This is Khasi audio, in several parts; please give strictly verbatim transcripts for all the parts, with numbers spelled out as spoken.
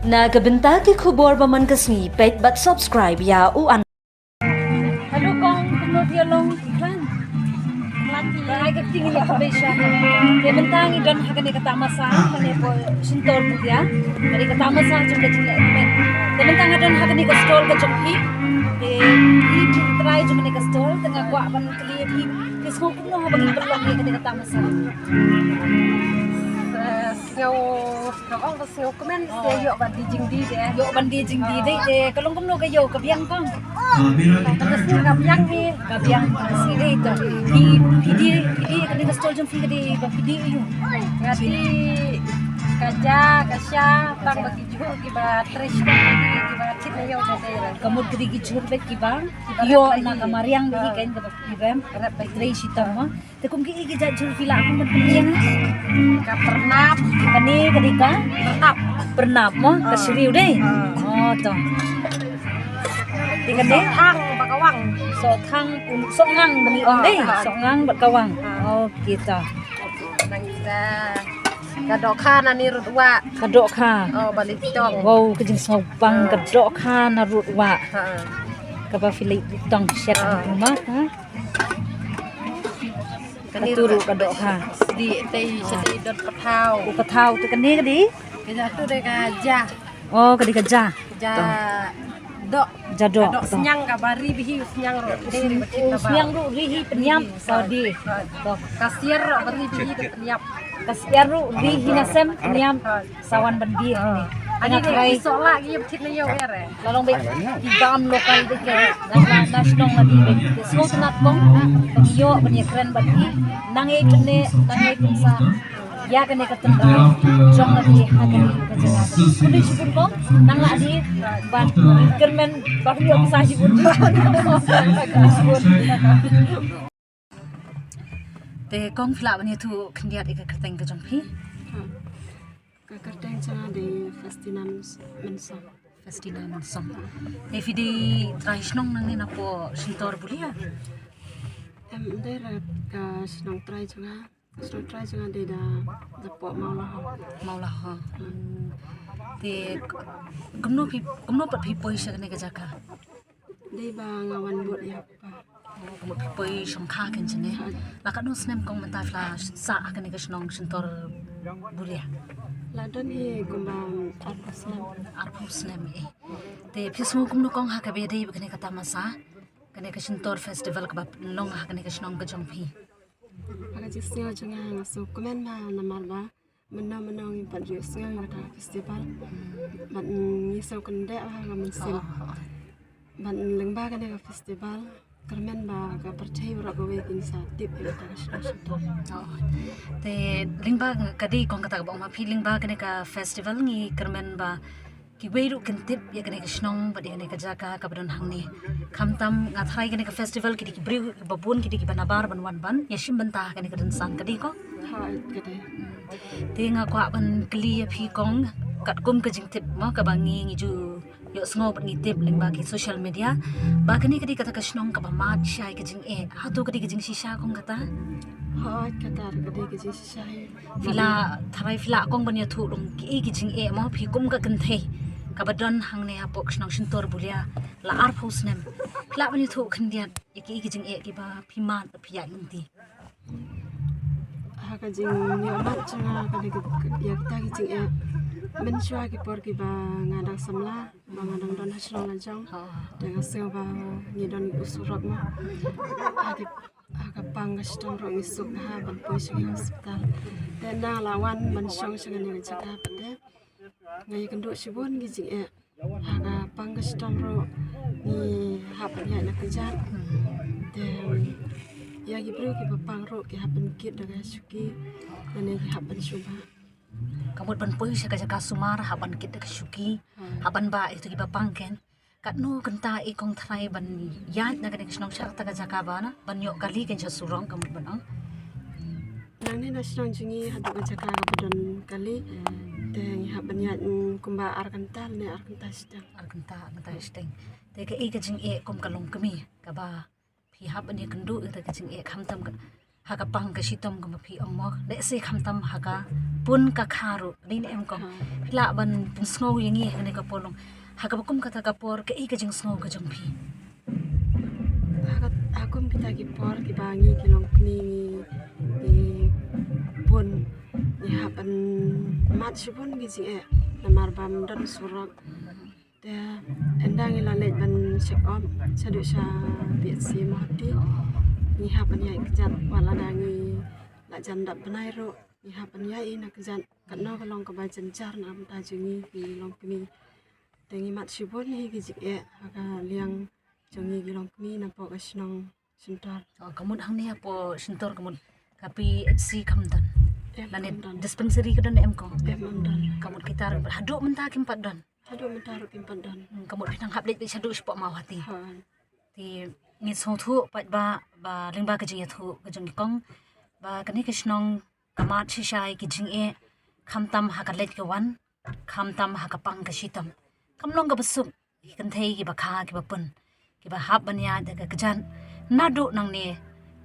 Na ka bynta ki khubor ba man ka sngi, peit bad subscribe ïa u an. Hello kong, kumno phi long? Khlaiñ. Khlaiñ phi. Ai ka ting ïa ka beisha. Te mynta ngi don ha kane ka tamasa, kane ka Shyntor Bulia. Kane ka tamasa jong ka jingleh kmen. Te mynta nga don ha kane ka stall ka jong phi. Te phi trai jong kane ka stall, te nga kwah ban kylli phi. Phi sngew kumno haba phi pynlong ïa kane ka tamasa? Eh, sngew Ka ong ka sngewkmen, te ïoh ban die jingdie de. Ïoh ban die jingdie de, te ka long kumno ka ïew, ka biang kong? Ka sngewkmen ka biang hi. Ka biang, ka sngewkmen de to. Phi, phi die, phi die, kane ka stall jong phi ka die, ba phi die ïa u. Nga die ka ja, ka sha, tang ba ki jhur, kiba trei sha, kiba thied na ïew ka die. Ka mut ka die ki jhur bad kiba ïoh na ka mariang de, kan kaba ki rem, rep ba trei shitom mo. Te kum ki, ki jait jhur phi lah kum ban pynïeng? Ka pyrnap. Kane ka dei ka? Pyrnap. Pyrnap mo, ka shriew dei. Oh to. Te kane? Sohthang bad kawang. Sohthang, sohngang ban ong dei. Sohngang bad kawang. Okay to. Nang kita ka dohkha na ni rud wah. Ka dohkha. Oh, ba lip tong. Wow, ka jingsngewbang ka dohkha na rud wah. Kaba phi lip tong shet ma ha. Kane ruh ka dohkha. Sdi tei sdi dot pathaw. U pathaw te kane ka dei? Ka ja tu dei ka ja. Oh, ka dei ka ja. Ja doh. Ja doh. Ka doh sniang kaba ri bihi sniang ruh. Dei ri batin kaba. Sniang ruh ri hi pynïap sa dei. Ka siar ruh ba ri bihi dei pynïap. Ka siar ruh ri hi na sem pynïap. Sa wan ban die hangne. Ani dei ki soh lah ki ïa pynthit na ïew er eh. La long bad ki bam local bad ki na, na, na shnong la die bad ki sngewtynnat kong ba ki ïoh ban ïakren bad ki. Nang ïa pyneh, nang ïa pynsah ïa kane ka tynrai jong la die ha kane ka jaka. Khublei shibun kong, nang la die ban kyrmen ba ki ïoh pynsah shibun. Te kong phi lah ban ïathuh khyndiat ïa ka kyrteng ka jong phi? Ka kyrteng jong nga dei Festina Mynsong. Festina Mynsong. Te phi dei trai shnong nangne napoh Shyntor Bulia? Em, dei ra ka shnong trai jong nga. Shnong trai jong nga dei da, da poh Mawlaho. Mawlaho. Hmm. Te kumno phi, kumno pat phi poi sha kane ka jaka? Dei ba nga wan bud ïa pa. Oh, ka mut phi poi shongkha kein jane. La katno snem kong mynta phi la sah ha kane ka shnong Shyntor Bulia? La don hi kumba arphew snem. Arphew snem eh. Te phi sngew kumno kong ha kaba ïadei bad kane ka tamasa, kane ka Shyntor Festival kaba long ha kane ka shnong ka jong phi? Ha ka jingsngew jong nga, nga sngewkmen ba namar ba mynno mynno ngim pat ju sngew ïa kata ka festival. Bad ngi sngewkynduh ha ka mynsiem. Bad lyngba kane ka festival, kyrmen ba ka pyrthei baroh kawei kin sa tip ïa kata ka shnong Shyntor. Te lyngba ka dei kong kata kaba ong ma phi, lyngba kane ka festival ngi kyrmen ba kiwei ruh kin tip ïa kane ka shnong bad ïa kane ka jaka kaba don hangne. Khamtam nga tharai kane ka festival ki dei ki briew ba bun, ki dei kiba nabar ban wan ban ïashim bynta ha kane ka rynsan, ka dei kong? Hooid, ka dei. Te nga kwah ban kylli ïa phi kong, katkum ka jingtip mo kaba ngi, ngi ju ïohsngew bad ngi tip lyngba ki social media ba kane ka dei kata ka shnong kaba mad shai ka jingeh. Hato ka dei ka jingshisha kong kata? Hooid, kata ka dei ka jingshisha. Phi la tharai, phi la kong ban ïathuh long kiei ki jingeh mo phi kum ka kynthei kaba don hangne hapoh ka shnong Shyntor Bulia la arphew snem. Phi lah ban ïathuh khyndiat ïa kiei ki jingeh kiba phi mad phi ïaid lynti? Ha ka jingïoh mad jong nga ka dei ka, ïa kita ki jingeh mynshuwa ki por kiba nga dang samla. Ba nga dang don ha shnong la jong. Te nga sngew ba ngi don u surok ma. Ha ki, ha ka pang ka shitom ruh ngi suk ha ban poi sha ki hospital. Te nga la wan ban shong sha kane ka jaka pat te nga ïakynduh shibun ki jingeh. Ha ka pang ka shitom ruh ngi hap ban ïaid na kjat. Te ïa ki briew kiba pang ruh ki hap ban kit da ka shuki. Lane ki hap ban shu bah. Ka mut ban poi sha ka jaka sumar hap ban kit da ka shuki, hap ban bah ïa kito kiba pang kein. Katno kynta i kong tharai ban ïaid na kane ka shnong sha kata ka jaka ba na ban ïoh kali kein sha surok ka mut ban ong? Nangne na shnong jong ngi haduh ka jaka kaba don kali. Te ngi hap ban ïaid, mm, kumba ar kynta ne ar kynta shiteng. Ar kynta, ar kynta shiteng. Te kaei ka jingeh kum ka longkmie kaba phi hap ban ïakynduh ïa kata ka jingeh khamtam ka, ha ka pang ka shitom kumba phi ong mo, lehse khamtam ha ka pun ka kha ruh, dei ne em kong? Phi lah ban pynsngew ïa ngi ha kane ka por long, ha kaba kum kata ka por, kaei ka jingsngew ka jong phi? Ha ka, ha kum kita ki por kiba ngi ki longkmie ngi, ngi pun, ngi hap ban mad shibun ki jingeh namar bym don surok. Te ynda ngi la leit ban check up shaduh sha P H C Mawhati, ngi hap ban ïaid kjat, wat lada ngi la jan dap bnai ruh ngi hap ban ïaid na kjat. Katno ka long kaba jynjar na ka bynta jong ngi ki longkmie. Te ngi mad shibun hi ki jingeh ha ka liang jong ngi ki longkmie napoh ka shnong Shyntor. Oh, ka mut hangne hapoh Shyntor ka mut ka P H C kam don? Em, lane kam don. Dispensary ka don em kong? Em, em don. Ka mut kita ruh haduh mynta kim pat don? Haduh mynta ruh kim pat don. Hmm, ka mut phi nang hap leit beit shaduh shapoh Mawhati. Ha. Te ngi sngewthuh pat ba, ba lyngba ka jingïathuh ka jong ki kong, ba kane ka shnong ka mad shisha ïa ki jingeh, khamtam ha ka leit ka wan, khamtam ha ka pang ka shitom. Kam long kaba suk ïa ki kynthei kiba kha kiba pun, kiba hap ban ïaid da ka kjat naduh nangne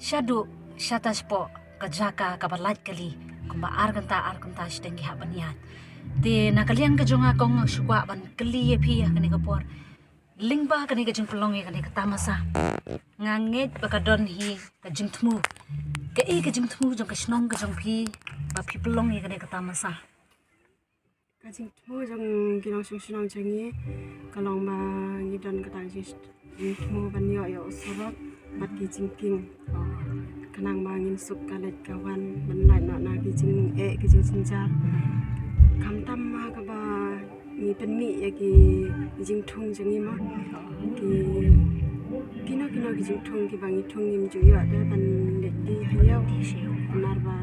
shaduh shata shapoh ka jaka kaba lait kali, kumba ar kynta ar kynta shiteng ki hap ban ïaid. Te na ka liang ka jong nga kong, nga shu kwah ban kylli ïa phi ha kane ka por, lyngba kane ka jingpynlong ïa kane ka tamasa, nga ngeit ba ka don hi ka jingthmu. Kaei ka jingthmu jong ka shnong ka jong phi ba phi pynlong ïa kane ka tamasa? Ka jingthmu jong ki nongshong shnong jong ngi ka long ba ngi don kata ka jing, jingthmu ban ïoh ïa u surok bad ki jingkieng. Khnang ba ngin suk ka leit ka wan, ban lait noh na ki jingeh ki jingjynjar. Khamtam ha kaba ngi pynmih ïa ki jingthung jong ngi mo, ki, kino kino ki jingthung kiba ngi thung ngim ju ïoh de ban leit die ha ïew, namar ba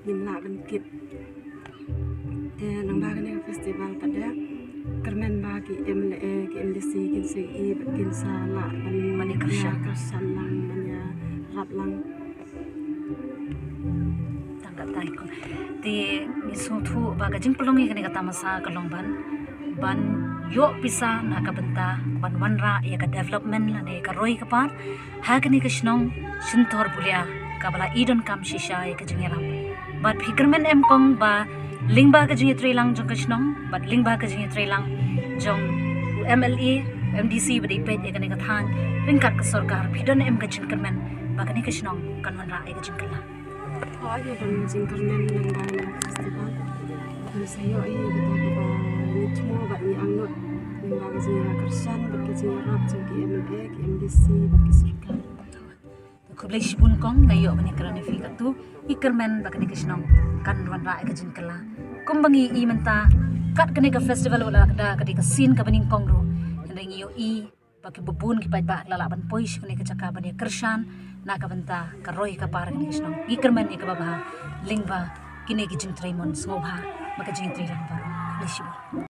ngim lah ban kit. Te lyngba kane ka festival pat de kyrmen ba ki M L A, ki M D C kin sa ïohi bad kin sa lah ban, ban ïa kyrshan, kyrshan lang, ban ïarap lang. Tang katei kong. Te ngi sngewthuh ba ka jingpynlong ïa kane ka tamasa ka long ban, ban ïoh pisa na ka bynta ban wanrah ïa ka development lane ka roi ka par ha kane ka shnong Shyntor Bulia kaba la i donkam shisha ïa ka jingïarap. Bad phi kyrmen em kong ba lyngba ka jingïatreilang jong ka shnong bad lyngba ka jingïatreilang jong u M L A, M D C ba dei peit ïa kane ka thaiñ, ryngkat ka sorkar, phi don em ka jingkyrmen ba kane ka shnong kan wanrah ïa ka jingkylla? Hooid, ngi don jingkyrmen lyngba kane ka festival. Ngi sa ïohi kita kiba ngi thmu bad ngi angnud lyngba ka jingïakyrshan bad ka jingïarap jong ki M L A, ki M D C bad ki sorkar. Khublei shibun kong, nga ïoh ban ïakren ïa phi katto, ngi kyrmen ba kane ka shnong kan wanrah ïa ka jingkylla. Kumba ngi i mynta, kat kane ka festival wat la ka da ka dei ka sien kaba nyngkong ruh, hynrei ngi ïohi ba kiba bun ki paidbah la lah ban poi sha kane ka jaka ban ïakyrshan na ka bynta ka roi ka par kane ka shnong. Ngi kyrmen ïa kaba bha lyngba kine ki jingtrei mon, sngewbha ba ka jingïatreilang baroh. Khublei shibun.